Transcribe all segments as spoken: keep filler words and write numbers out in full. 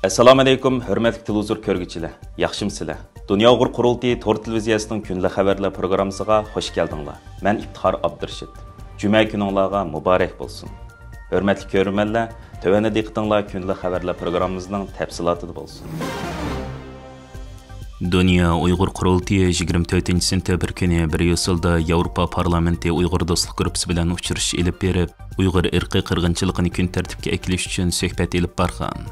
ئەسسالامۇئەلەيكۇم، ھۆرمەتلىك تېلېۋىزور كۆرگۈچىلەر، ياخشىمۇسىلەر؟ دۇنيا ئۇيغۇر قۇرۇلتىيى تور تېلېۋىزىيەسىنىڭ كۈندىلىك خەۋەرلەر پروگراممىسىغا خۇش كەلدىڭلار. مەن ئىپتىخار ئابدۇرېشىت. جۈمە كۈنۈڭلارغا مۇبارەك بولسۇن. ھۆرمەتلىك كۆرۈرمەنلەر، تۆۋەندە دىققىتىڭلار كۈندىلىك خەۋەرلەر پروگراممىمىزنىڭ تەپسىلاتىدا بولسۇن. دۇنيا ئۇيغۇر قۇرۇلتىيى يىگىرمە تۆتىنچى سېنتەبىر كۈنى بريۇسسېلدا ياۋروپا پارلامېنتى ئۇيغۇر دوستلۇق گۇرۇپپىسى بىلەن ئۇچرىشىش ئېلىپ بېرىپ، ئۇيغۇر ئىرقىي قىرغىنچىلىقىنى كۈن تەرتىپكە ئەكېلىش ئۈچۈن سۆھبەت ئېلىپ بارغان.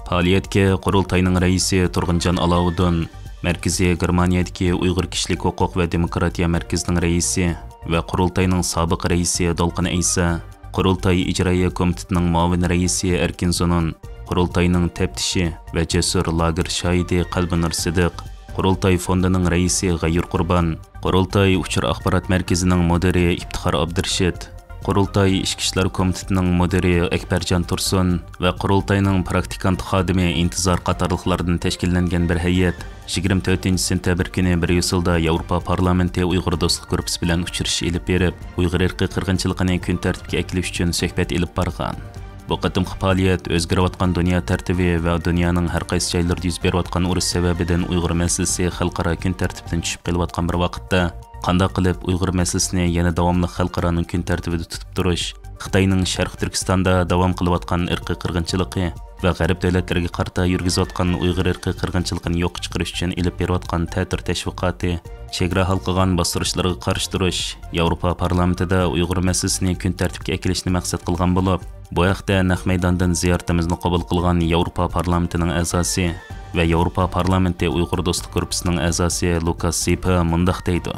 پائالىيەتكە قۇرۇلتاينىڭ رەئىسى تۇرغۇنجان ئالاۋۇدۇن، مەركىزىي گېرمانىيەدىكى ئۇيغۇر كىشىلىك ھوقۇق ۋە دېموكراتىيە مەركىزىنىڭ رەئىسى ۋە قۇرۇلتاينىڭ سابىق رەئىسى دولقۇن ئەيسا، قۇرۇلتاي ئىجرائىيە كومىتېتىنىڭ مۇئاۋىن رەئىسى ئەركىن زۇنۇن، قۇرۇلتاينىڭ تەپتىشى ۋە جەسۇر لاگېر شاھىدى قەلبىنۇر سىدىق، قۇرۇلتاي فوندىنىڭ رەئىسى غەيۇر قۇربان، قۇرۇلتاي ئۇچۇر ئاخبارات مەركىزىنىڭ مۇدىرى ئىپتىخار ئابدۇرېشىت، قۇرۇلتاي ئىچكى ئىشلار كومىتېتىنىڭ مۇدىرى ئەكبەرجان تۇرسۇن ۋە قۇرۇلتاينىڭ پراكتىكانت خادىمى ئىنتىزار قاتارلىقلاردىن تەشكىللەنگەن بىر ھەيئەت يىگىرمە تۆتىنچى سېنتەبىر كۈنى بريۇسسېلدا ياۋروپا پارلامېنتى ئۇيغۇر دوستلۇق گۇرۇپپىسى بىلەن ئۇچرىشىش ئېلىپ بېرىپ، ئۇيغۇر ئىرقىي قىرغىنچىلىقىنى كۈن تەرتىپكە ئەكېلىش ئۈچۈن سۆھبەت ئېلىپ بارغان. بۇ قېتىمقى پائالىيەت ئۆزگىرىۋاتقان دۇنيا تەرتىپى ۋە دۇنيانىڭ ھەر قايسى جايلىرىدا يۈز بېرىۋاتقان ئۇرۇش سەۋەبىدىن ئۇيغۇر مەسىلىسى خەلقئارا كۈن تەرتىپىدىن چۈشۈپ قېلىۋاتقان بىر ۋاقىتتا، قانداق قىلىپ ئۇيغۇر مەسىلىسىنى يەنە داۋاملىق خەلقئارانىڭ كۈن تەرتىپىدە تۇتۇپ تۇرۇش، خىتاينىڭ شەرقىي تۈركىستاندا داۋام قىلىۋاتقان ئىرقىي قىرغىنچىلىقى ۋە غەرب دۆلەتلىرىگە قارىتا يۈرگۈزۈۋاتقان ئۇيغۇر ئىرقىي قىرغىنچىلىقىنى يوققا چىقىرىش ئۈچۈن ئېلىپ بېرىۋاتقان تەتۈر تەشۋىقاتى، چېگرا ھالقىغان باستۇرۇشلىرىغا قارشى تۇرۇش، ياۋروپا پارلامېنتىدا ئۇيغۇر مەسىلىسىنى كۈن تەرتىپكە ئەكېلىشنى مەقسەت قىلغان بولۇپ، بۇ ھەقتە نەق مەيداندىن زىيارىتىمىزنى قوبۇل قىلغان ياۋروپا پارلامېنتىنىڭ ئەزاسى ۋە ياۋروپا پارلامېنتى ئۇيغۇر دوستلۇق گۇرۇپپىسىنىڭ ئەزاسى لۇكاس زىپا مۇنداق دەيدۇ.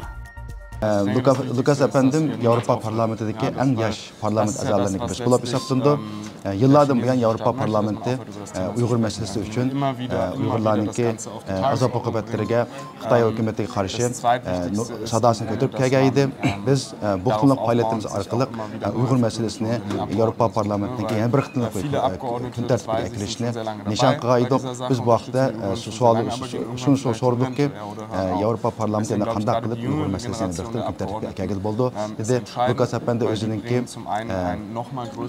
ئە، لۇكا-، لۇكاس ئەپەندىم ياۋروپا پارلامېنتىدىكى ئەڭ ياش پارلامېنت ئەزالىرىنىڭ بىرسى بولۇپ ھېسابلىنىدۇ. ئە، يىللاردىن بۇيان ياۋروپا پارلامېنتى، ئە، ئۇيغۇر مەسىلىسى ئۈچۈن، ئە، ئۇيغۇرلارنىڭكى، ئە، ئازاب ئوقۇبەتلىرىگە، خىتاي ھۆكۈمىتىگە قارشى، ئە، نۇ-، ساداسىنى كۆتۈرۈپ كەلگەن ئىدى. بىز، ئە، بۇ قېتىملىق پائالىيىتىمىز ئارقىلىق، ئە، ئۇيغۇر مەسىلىسىنى ياۋروپا پارلامېنتىنىڭكى يەنە بىر قېتىملىق كۈن تەرتىپىگە ئەكىرىشنى نىشان قىلغان ئىدۇق. بىز بۇ ھەقتە، ئە، سوئال، شۇ-، شۇنى سو-، سورىدۇقكى، ئە، ياۋروپا پارلامېنتى يەنە قانداق قىلىپ ئۇيغۇر مەسىلىسىنى بىر قېتىم كۈن تەرتىپكە ئەكەلگىلى بولىدۇ، دېدى. لۇكاس ئەپەندى ئۆزىنىڭكى، ئە،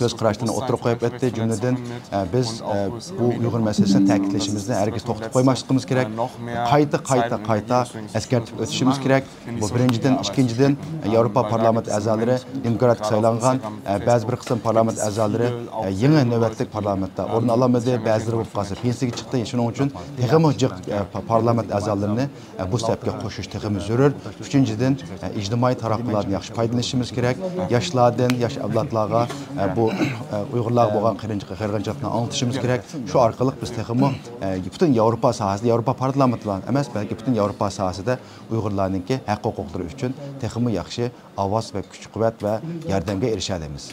كۆز قاراشلىرىنى ئوتتۇرىغا قويۇپ ئۆتتى. جۈملىدىن، ئە، بىز، ئە، بۇ ئۇيغۇر مەسىلىسىنى تەكىتلىشىمىزنى ھەرگىز توختىتىپ قويماسلىقىمىز كېرەك. قايتا، قايتا، قايتا ئەسكەرتىپ ئۆتۈشىمىز كېرەك. بۇ بىرىنچىدىن. ئىككىنچىدىن، ياۋروپا پارلامېنت ئەزالىرى دېموكراتىك سايلانغان، ئە، بەزى بىر قىسىم پارلامېنت ئەزالىرى، ئە، يېڭى نۆۋەتلىك پارلامېنتتا ئورۇن ئالالمىدى، بەزىلىرى بولۇپ قالسا پېنسىيەگە چىقتى. شۇنىڭ ئۈچۈن تېخىمۇ جىق، ئە، پا-، پارلامېنت ئەزالىرىنى، ئە، بۇ سەپكە قوشۇش تېخىمۇ زۆرۈر. ئۈچىنچىدىن، ئە، ئىجتىمائىي تاراتقۇلاردىن ياخشى پايدىلىنىشىمىز كېرەك. ياشلاردىن، ياش ئەۋلادلارغا، ئە، بۇ، ئە، ئۇيغۇرلارغا بولغان قىرغىنچىلىقنى ئاڭلىتىشىمىز كېرەك. شۇ ئارقىلىق بىز تېخىمۇ، ئە، پۈتۈن ياۋروپا ساھەسىدە، ياۋروپا پارلامېنتلا ئەمەس، بەلكى پۈتۈن ياۋروپا ساھەسىدە ئۇيغۇرلارنىڭكى ھەق ھوقۇقلىرى ئۈچۈن تېخىمۇ ياخشى ئاۋاز ۋە كۈچ قۇۋۋەت ۋە ياردەمگە ئېرىشەلەيمىز.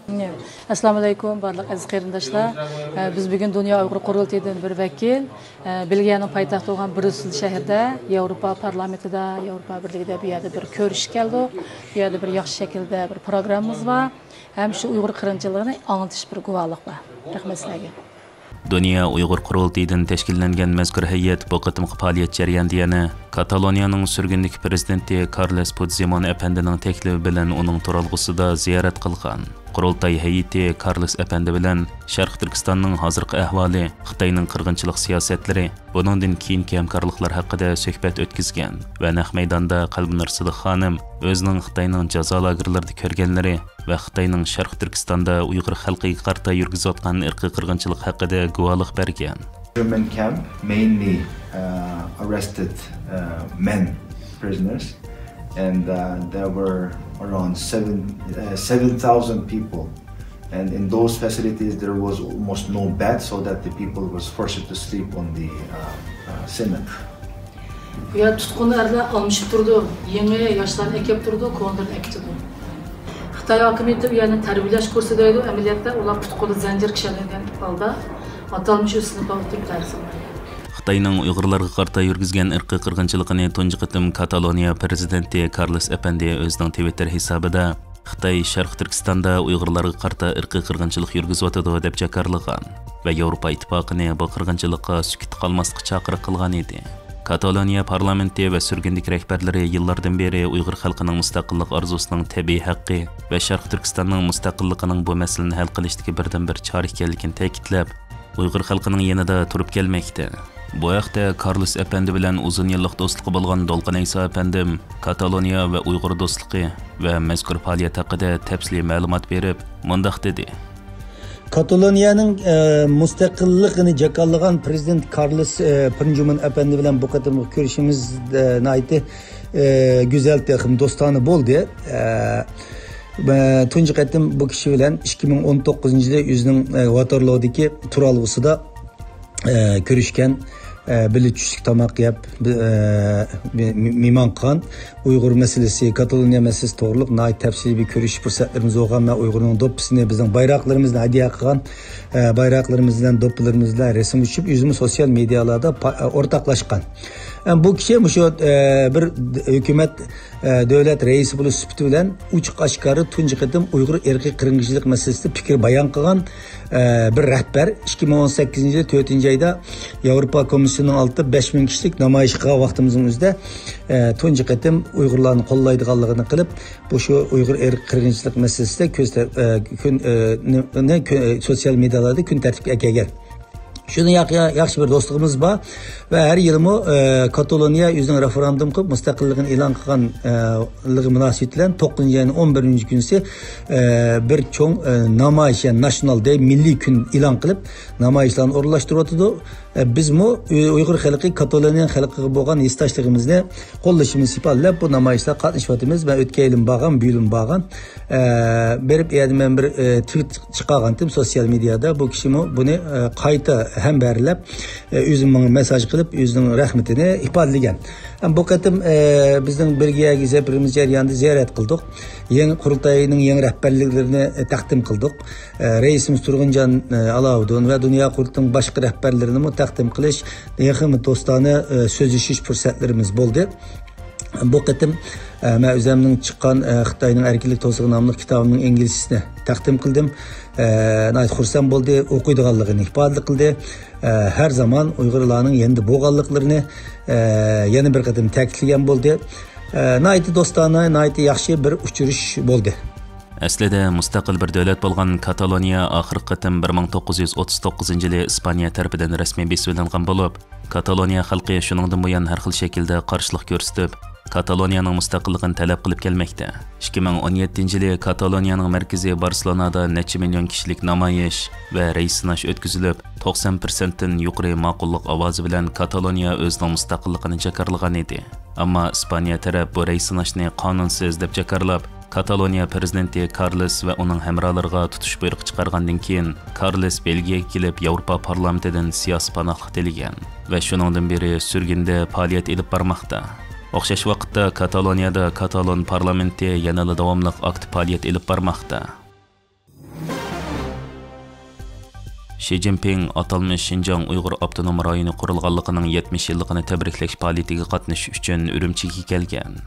ئەسسالامۇ ئەلەيكۇم، بارلىق ئەزىز قېرىنداشلار. ئە، بىز بۈگۈن دۇنيا ئۇيغۇر قۇرۇلتىيىدىن بىر ۋەكىل، ئە، بېلگىيەنىڭ پايتەختى بولغان بريۇسسېل شەھىرىدە ياۋروپا پارلامېنتىدا، ياۋروپا بىرلىكىدە بۇ يەردە بىر كۆرۈشۈشكە كەلدۇق. بۇ يەردە بىر ياخشى شەكىلدە بىر پروگراممىمىز بار. ھەم شۇ ئۇيغۇر قىرغىنچىلىقىنى ئاڭلىتىش بىر گۇۋاھلىق بار. رەھمەت سىلەرگە. دۇنيا ئۇيغۇر قۇرۇلتىيىدىن تەشكىللەنگەن مەزكۇر ھەيئەت بۇ قېتىمقى پائالىيەت جەريانىدا يەنە كاتالونىيەنىڭ سۈرگۈندىكى پىرېزىدېنتى كارلېس پۇدزېمون ئەپەندىنىڭ تەكلىپى بىلەن ئۇنىڭ تۇرالغۇسىدا زىيارەت قىلغان. قۇرۇلتاي ھەيئىتى كارلېس ئەپەندى بىلەن شەرقىي تۈركىستاننىڭ ھازىرقى ئەھۋالى، خىتاينىڭ قىرغىنچىلىق سىياسەتلىرى، بۇنىڭدىن كېيىنكى ھەمكارلىقلار ھەققىدە سۆھبەت ئۆتكۈزگەن ۋە نەق مەيداندا قەلبىنۇر سىدىق خانىم ئۆزىنىڭ خىتاينىڭ جازا لاگېرلىرىدا كۆرگەنلىرى ۋە خىتاينىڭ شەرقىي تۈركىستاندا ئۇيغۇر خەلقىگە قارىتا يۈرگۈزۈۋاتقان ئىرقىي قىرغىنچىلىق ھەققىدە گۇۋاھلىق بەرگەن. German camp, mainly, uh, arrested, uh, men, prisoners, and, uh, there were around seven, uh, seven thousand people, and in those facilities there was almost no bed, so that the people was forced to sleep on the, uh, uh, cement. بۇ يەردە تۇتقۇن ئەرلەر ئالمىشىپ تۇرىدۇ، يېڭى ياشلارنى ئەكەپ تۇرىدۇ، كونىلىرىنى ئەكېتىدۇ. خىتاي ھاكىمىيىتى ئۇ يەرنى تەربىيەلەش كۇرسى دەيدۇ، ئەمەلىيەتتە ئۇلار پۇت-قولى زەنجىرگە ئىشەنگەن ھالدا ئاتالمىش ئۈچ سىنىپتا ئولتۇرۇپ دەرس ئاڭلايدۇ. خىتاينىڭ ئۇيغۇرلارغا قارىتا يۈرگۈزگەن ئىرقىي قىرغىنچىلىقىنى تۇنجى قېتىم كاتالونىيە پىرېزىدېنتى كارلېس ئەپەندى ئۆزىنىڭ تىۋىتتېر ھېسابىدا خىتاي شەرقىي تۈركىستاندا ئۇيغۇرلارغا قارىتا ئىرقىي قىرغىنچىلىق يۈرگۈزۈۋاتىدۇ دەپ جاكارلىغان ۋە ياۋروپا ئىتتىپاقىنى بۇ قىرغىنچىلىققا سۈكۈتتە قالماسلىققا چاقىرىق قىلغان ئىدى. كاتالونىيە پارلامېنتى ۋە سۈرگۈندىكى رەھبەرلىرى يىللاردىن بېرى ئۇيغۇر خەلقىنىڭ مۇستەقىللىق ئارزۇسىنىڭ تەبىئىي ھەققى ۋە شەرقىي تۈركىستاننىڭ مۇستەقىللىقىنىڭ بۇ مەسىلىنى ھەل قىلىشتىكى بىردىنبىر چارە ئىكەنلىكىنى تەكىتلەپ، ئۇيغۇر خەلقىنىڭ يېنىدا تۇرۇپ كەلمەكتە. بۇ ھەقتە كارلوس ئەپەندى بىلەن ئۇزۇن يىللىق دوستلۇقى بولغان دولقۇن ئەيسا ئەپەندىم كاتالونىيە ۋە ئۇيغۇر دوستلۇقى ۋە مەزكۇر پائالىيەت ھەققىدە تەپسىلىي مەلۇمات بېرىپ، مۇنداق دېدى. كاتالونىيەنىڭ، ئە، مۇستەقىللىقىنى جاكارلىغان پىرېزىدېنت كارلوس، ئە، پىرىنجۇمۇن ئەپەندى بىلەن بۇ قېتىمقى كۆرۈشىمىز، ئە، ناھايىتى، ئە، گۈزەل، تېخىمۇ دوستانە بولدى. ئە، ئە، تۇنجى قېتىم بۇ كىشى بىلەن ئىككى مىڭ ئون توققۇزىنچى يىلى ئۆزىنىڭ، ئە، ۋاتېرلودىكى تۇرالغۇسىدا، ئە، كۆرۈشكەن، ئە، بىللە چۈشلۈك تاماق يەپ، بى-، ئە، بى-، مې-، مېھمان قىلغان. ئۇيغۇر مەسىلىسى، كاتالونىيە مەسىلىسى توغرۇلۇق ناھايىتى تەپسىلىي بىر كۆرۈشۈش پۇرسەتلىرىمىز بولغان. مەن ئۇيغۇرنىڭ دوپپىسىنى، بىزنىڭ بايراقلىرىمىزنى ھەدىيە قىلغان. ئە، بايراقلىرىمىز بىلەن، دوپپىلىرىمىز بىلەن رەسىم چۈشۈپ، ئۆزىمۇ سوتسىيال مېدىيالاردا پا-، ئورتاقلاشقان. ئە، بۇ كىشى مۇشۇ، ئە، بىر د-، ھۆكۈمەت، ئە، دۆلەت رەئىسى بولۇش سۈپىتى بىلەن ئوچۇق ئاشكارا تۇنجى قېتىم ئۇيغۇر ئىرقىي قىرغىنچىلىق مەسىلىسىدە پىكىر بايان قىلغان، ئە، بىر رەھبەر. ئىككى مىڭ ئون سەككىزىنچى يىل تۆتىنچى ئايدا ياۋروپا كومىسسىيىسىنىڭ ئالدىدا بەش مىڭ كىشىلىك نامايىش قىلغان ۋاقتىمىزنىڭ ئۆزىدە، ئە، تۇنجى قېتىم ئۇيغۇرلارنى قوللايدىغانلىقىنى قىلىپ، بۇ شۇ ئۇيغۇر ئىرقىي قىرغىنچىلىق مەسىلىسىدە كۆز تەر-، ئە، كۈن، ئە، نى-، نى-، كۆ-، سوتسىيال مېدىيالاردا كۈن تەرتىپكە ئەكەلگەن. شۇنىڭ ياق-، يا-، ياخشى بىر دوستلۇقىمىز بار ۋە ھەر يىلىمۇ، ئە، كاتالونىيە ئۆزىنىڭ رېفېراندۇم قىلىپ مۇستەقىللىقىنى ئېلان قىلغانلىقى مۇناسىۋىتى بىلەن توققۇزىنچى ئاينىڭ ئون بىرىنچى كۈنىسى، ئە، بىر چوڭ، ئە، نامايىش، يەنى ناشنال دەي، مىللىي كۈن ئېلان قىلىپ نامايىشلارنى ئورۇنلاشتۇرۇۋاتىدۇ. ئە، بىزمۇ ئۇ-، ئۇيغۇر خەلقى كاتالونىيە خەلقىگە بولغان ھېسداشلىقىمىزنى، قوللىشىمىزنى ئىپادىلەپ بۇ نامايىشلارغا قاتنىشىۋاتىمىز. مەن ئۆتكەن يىلىمۇ بارغان، بۇ يىلىمۇ بارغان. ئە، بېرىپ ئۇ يەردە مەن بىر، ئە، تۋىت چىقارغانتىم سوتسىيال مېدىيادا. بۇ كىشىمۇ بۇنى، ئە، قايتا ھەمبەرلەپ، ئە، ئۆزى ماڭا مېساج قىلىپ، ئۆزىنىڭ رەھمىتىنى ئىپادىلىگەن. ھەم بۇ قېتىم، ئە، بىزنىڭ بېلگىيەگە سەپىرىمىز جەريانىدا زىيارەت قىلدۇق. يېڭى قۇرۇلتاينىڭ يېڭى رەھبەرلىكلىرىنى، ئە، تەقدىم قىلدۇق. ئە، رەئىسىمىز تۇرغۇنجان، ئە، ئالاۋۇدۇن ۋە دۇنيا قۇرۇلتىيىنىڭ باشقا رەھبەرلىرىنىمۇ تەقدىم قىلىش، تېخىمۇ دوستانە، ئە، سۆزلىشىش پۇرسەتلىرىمىز بولدى. بۇ قېتىم، ئە، مەن ئۆزۈمنىڭ چىققان، ئە، خىتاينىڭ ئەركىنلىك توسۇقى ناملىق كىتابىمنىڭ ئىنگلىزچىسىنى تەقدىم قىلدىم. ئە، ناھايىتى خۇرسەن بولدى، ئوقۇيدىغانلىقىنى ئىپادە قىلدى. ئە، ھەر زامان ئۇيغۇرلارنىڭ يېنىدا بولغانلىقلىرىنى، ئە، يەنە بىر قېتىم تەكىتلىگەن بولدى. ئە، ناھايىتى دوستانە، ناھايىتى ياخشى بىر ئۇچرىشىش بولدى. ئەسلىدە مۇستەقىل بىر دۆلەت بولغان كاتالونىيە ئاخىرقى قېتىم بىر مىڭ توققۇز يۈز ئوتتۇز توققۇزىنچى يىلى ئىسپانىيە تەرىپىدىن رەسمىي بېسىۋېلىنغان بولۇپ، كاتالونىيە خەلقى شۇنىڭدىن بۇيان ھەر خىل شەكىلدە قارشىلىق كۆرسىتىپ، كاتالونىيەنىڭ مۇستەقىللىقىنى تەلەپ قىلىپ كەلمەكتە. ئىككى مىڭ ئون يەتتىنچى يىلى كاتالونىيەنىڭ مەركىزى بارسېلونادا نەچچە مىليون كىشىلىك نامايىش ۋە رەي سىناش ئۆتكۈزۈلۈپ، توقسان پىرسەنتتىن يۇقىرى ماقۇللۇق ئاۋازى بىلەن كاتالونىيە ئۆزىنىڭ مۇستەقىللىقىنى جاكارلىغان ئىدى. ئەمما ئىسپانىيە تەرەپ بۇ رەي سىناشنى قانۇنسىز دەپ جاكارلاپ، كاتالونىيە پىرېزىدېنتى كارلېس ۋە ئۇنىڭ ھەمراھلىرىغا تۇتۇش بۇيرۇقى چىقارغاندىن كېيىن، كارلېس بېلگىيەگە كېلىپ، ياۋروپا پارلامېنتىدىن سىياسىي پاناھلىق تىلىگەن ۋە شۇنىڭدىن بېرى سۈرگۈندە پائالىيەت ئېلىپ بارماقتا. ئوخشاش ۋاقىتتا، كاتالونىيەدا كاتالون پارلامېنتى يەنىلا داۋاملىق ئاكتىپ پائالىيەت ئېلىپ بارماقتا. شى جىنپىڭ ئاتالمىش شىنجاڭ ئۇيغۇر ئاپتونوم رايونى قۇرۇلغانلىقىنىڭ يەتمىش يىللىقىنى تەبرىكلەش پائالىيىتىگە قاتنىشىش ئۈچۈن ئۈرۈمچىگە كەلگەن.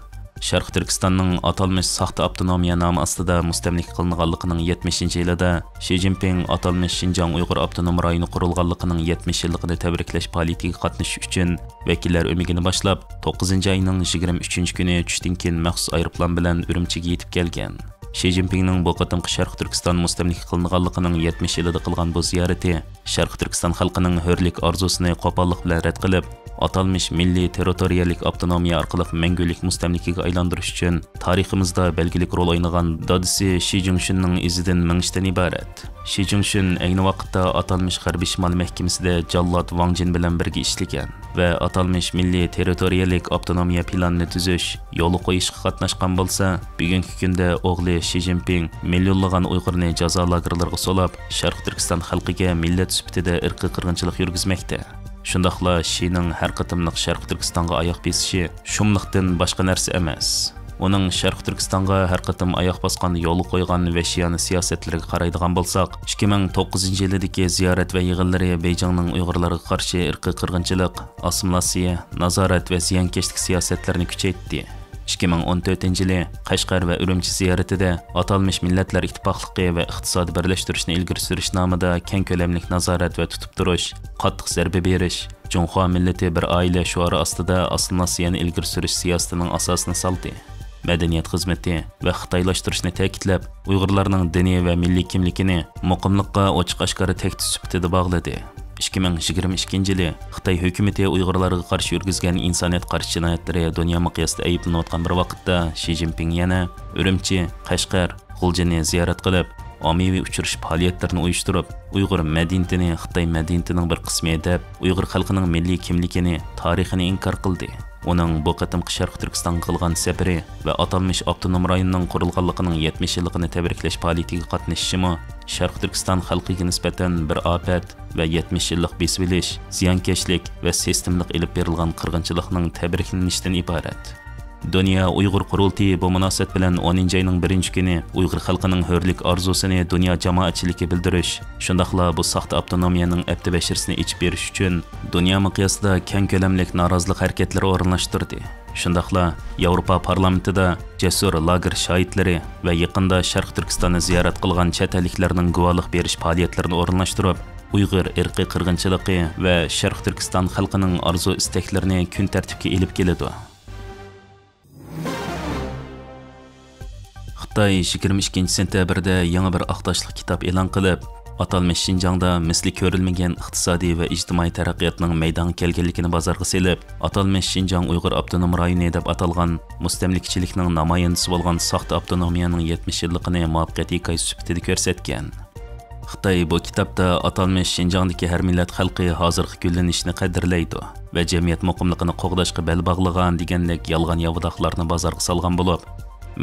شەرقىي تۈركىستاننىڭ ئاتالمىش ساختا ئاپتونومىيە نامى ئاستىدا مۇستەملىكە قىلىنغانلىقىنىڭ يەتمىشىنچى يىلىدا شى جىنپىڭ ئاتالمىش شىنجاڭ ئۇيغۇر ئاپتونوم رايونى قۇرۇلغانلىقىنىڭ يەتمىش يىللىقىنى تەبرىكلەش پائالىيىتىگە قاتنىشىش ئۈچۈن ۋەكىللەر ئۆمىكىنى باشلاپ، توققۇزىنچى ئاينىڭ يىگىرمە ئۈچىنچى كۈنى چۈشتىن كېيىن مەخسۇس ئايروپىلان بىلەن ئۈرۈمچىگە يېتىپ كەلگەن. شى جىنپىڭنىڭ بۇ قېتىمقى شەرقىي تۈركىستان مۇستەملىكە قىلىنغانلىقىنىڭ يەتمىش يىلىدا قىلغان بۇ زىيارىتى شەرقىي تۈركىستان خەلقىنىڭ ھۆرلۈك ئارزۇسىنى قوپاللىق بىلەن رەت قىلىپ، ئاتالمىش مىللىي تېررىتورىيەلىك ئاپتونومىيە ئارقىلىق مەڭگۈلۈك مۇستەملىكىگە ئايلاندۇرۇش ئۈچۈن تارىخىمىزدا بەلگىلىك رول ئوينىغان دادىسى شى جۇڭشۈننىڭ ئىزىدىن مېڭىشتىن ئىبارەت. شى جۇڭشۈن ئەينى ۋاقىتتا ئاتالمىش غەربىي شىمال مەھكىمىسىدە جاللات ۋاڭ جىن بىلەن بىرگە ئىشلىگەن ۋە ئاتالمىش مىللىي تېررىتورىيەلىك ئاپتونومىيە پىلانىنى تۈزۈش، يولغا قويۇشقا قاتناشقان بولسا، بۈگۈنكى كۈندە ئوغلى شى جىنپىڭ مىليونلىغان ئۇيغۇرنى جازا لاگېرلىرىغا سولاپ، شەرقىي تۈركىستان خەلقىگە مىللەت سۈپىتىدە ئىرقىي قىرغىنچىلىق يۈرگۈزمەكتە. شۇنداقلا شىنىڭ ھەر قېتىملىق شەرقىي تۈركىستانغا ئاياق بېسىشى شۇملۇقتىن باشقا نەرسە ئەمەس. ئۇنىڭ شەرقىي تۈركىستانغا ھەر قېتىم ئاياق باسقاندا يولغا قويغان ۋەھشىيانە سىياسەتلىرىگە قارايدىغان بولساق، ئىككى مىڭ توققۇزىنچى يىلىدىكى زىيارەت ۋە يىغىنلىرى بېيجىڭنىڭ ئۇيغۇرلارغا قارشى ئىرقىي قىرغىنچىلىق، ئاسسىمىلياتسىيە، نازارەت ۋە زىيانكەشلىك سىياسەتلىرىنى كۈچەيتتى. ئىككى مىڭ ئون تۆتىنچى يىلى قەشقەر ۋە ئۈرۈمچى زىيارىتىدە ئاتالمىش مىللەتلەر ئىتتىپاقلىقى ۋە ئىقتىسادىي بىرلەشتۈرۈشنى ئىلگىرى سۈرۈش نامىدا كەڭ كۆلەملىك نازارەت ۋە تۇتۇپ تۇرۇش، قاتتىق زەربە بېرىش، جۇڭخۇا مىللىتى بىر ئائىلە شوئارى ئاستىدا ئاسسىمىلياتسىيەنى ئىلگىرى سۈرۈش سىياسىتىنىڭ ئاساسىنى سالدى. مەدەنىيەت خىزمىتى ۋە خىتايلاشتۇرۇشنى تەكىتلەپ، ئۇيغۇرلارنىڭ دىنىي ۋە مىللىي كىملىكىنى مۇقىملىققا ئوچۇق ئاشكارا تەھدىت سۈپىتىدە باغلىدى. ئىككى مىڭ يىگىرمە ئىككىنچى يىلى خىتاي ھۆكۈمىتى ئۇيغۇرلارغا قارشى يۈرگۈزگەن ئىنسانىيەت قارشى جىنايەتلىرى دۇنيا مىقياسىدا ئەيىبلىنىۋاتقان بىر ۋاقىتتا، شى جىنپىڭ يەنە ئۈرۈمچى، قەشقەر، غۇلجىنى زىيارەت قىلىپ، ئاممىۋى ئۇچرىشىش پائالىيەتلىرىنى ئۇيۇشتۇرۇپ، ئۇيغۇر مەدەنىيىتىنى خىتاي مەدەنىيىتىنىڭ بىر قىسمى دەپ، ئۇيغۇر خەلقىنىڭ مىللىي كىملىكىنى، تارىخىنى ئىنكار قىلدى. ئۇنىڭ بۇ قېتىمقى شەرقىي تۈركىستانغا قىلغان سەپىرى ۋە ئاتالمىش ئاپتونوم رايوننىڭ قۇرۇلغانلىقىنىڭ يەتمىش يىللىقىنى تەبرىكلەش پائالىيىتىگە قاتنىشىشىمۇ شەرقىي تۈركىستان خەلقىگە نىسبەتەن بىر ئاپەت ۋە يەتمىش يىللىق بېسىۋېلىش، زىيانكەشلىك ۋە سىستېمىلىق ئېلىپ بېرىلغان قىرغىنچىلىقنىڭ تەبرىكلىنىشىدىن ئىبارەت. دۇنيا ئۇيغۇر قۇرۇلتىيى بۇ مۇناسىۋەت بىلەن ئونىنچى ئاينىڭ بىرىنچى كۈنى ئۇيغۇر خەلقىنىڭ ھۆرلۈك ئارزۇسىنى دۇنيا جامائەتچىلىكىگە بىلدۈرۈش، شۇنداقلا بۇ ساختا ئاپتونومىيەنىڭ ئەپتى بەشىرىسىنى ئېچىپ بېرىش ئۈچۈن دۇنيا مىقياسىدا كەڭ كۆلەملىك نارازىلىق ھەرىكەتلىرى ئورۇنلاشتۇردى. شۇنداقلا ياۋروپا پارلامېنتىدا جەسۇر لاگېر شاھىتلىرى ۋە يېقىندا شەرقىي تۈركىستاننى زىيارەت قىلغان چەت ئەللىكلەرنىڭ گۇۋاھلىق بېرىش پائالىيەتلىرىنى ئورۇنلاشتۇرۇپ، ئۇيغۇر ئىرقىي قىرغىنچىلىقى ۋە شەرقىي تۈركىستان خەلقىنىڭ ئارزۇ ئىستەكلىرىنى كۈن تەرتىپكە ئېلىپ كېلىدۇ. خىتاي يىگىرمە ئىككىنچى سېنتەبىردە يېڭى بىر ئاق تاشلىق كىتاب ئېلان قىلىپ، ئاتالمىش شىنجاڭدا مىسلى كۆرۈلمىگەن ئىقتىسادىي ۋە ئىجتىمائىي تەرەققىياتنىڭ مەيدانغا كەلگەنلىكىنى بازارغا سېلىپ، ئاتالمىش شىنجاڭ ئۇيغۇر ئاپتونوم رايونى دەپ ئاتالغان مۇستەملىكىچىلىكنىڭ نامايەندىسى بولغان ساختا ئاپتونومىيەنىڭ يەتمىش يىللىقىنى مۇۋەپپەقىيەت ھېكايىسى سۈپىتىدە كۆرسەتكەن. خىتاي بۇ كىتابتا ئاتالمىش شىنجاڭدىكى ھەر مىللەت خەلقى ھازىرقى گۈللىنىشنى قەدىرلەيدۇ ۋە جەمئىيەت مۇقىملىقىنى قوغداشقا بەل باغلىغان دېگەندەك يالغان ياۋىداقلارنى بازارغا سالغان بولۇپ،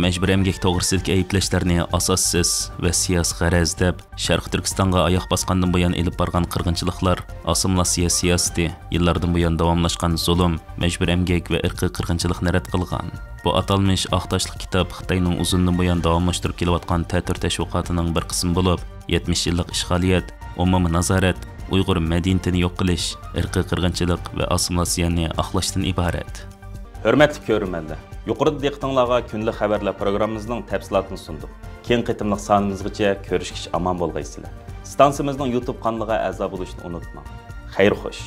مەجبۇرىي ئەمگەك توغرىسىدىكى ئەيىبلەشلەرنى ئاساسسىز ۋە سىياسىي غەرەز دەپ، شەرقىي تۈركىستانغا ئاياق باسقاندىن بۇيان ئېلىپ بارغان قىرغىنچىلىقلار، ئاسسىمىلياتسىيە سىياسىتى، يىللاردىن بۇيان داۋاملاشقان زۇلۇم، مەجبۇرىي ئەمگەك ۋە ئىرقىي قىرغىنچىلىقنى رەت قىلغان. بۇ ئاتالمىش ئاق تاشلىق كىتاب خىتاينىڭ ئۇزۇندىن بۇيان داۋاملاشتۇرۇپ كېلىۋاتقان تەتۈر تەشۋىقاتىنىڭ بىر قىسمى بولۇپ، يەتمىش يىللىق ئىشغالىيەت، ئومۇمىي نازارەت، ئۇيغۇر مەدەنىيىتىنى يوق قىلىش، ئىرقىي قىرغىنچىلىق ۋە ئاسسىمىلياتسىيەنى ئاقلاشتىن ئىبارەت. ھۆرمەتلىك كۆرۈرمەنلەر، يۇقىرىدا دىققىتىڭلارغا كۈندىلىك خەۋەرلەر پروگراممىمىزنىڭ تەپسىلاتىنى سۇندۇق. كېيىنكى قېتىملىق سانىمىزغىچە كۆرۈشكىچە ئامان بولغايسىلەر. ئىستانسىمىزنىڭ يۇتۇب قانىلىغا ئەزا بولۇشنى ئۇنتۇماڭ. خەير خوش.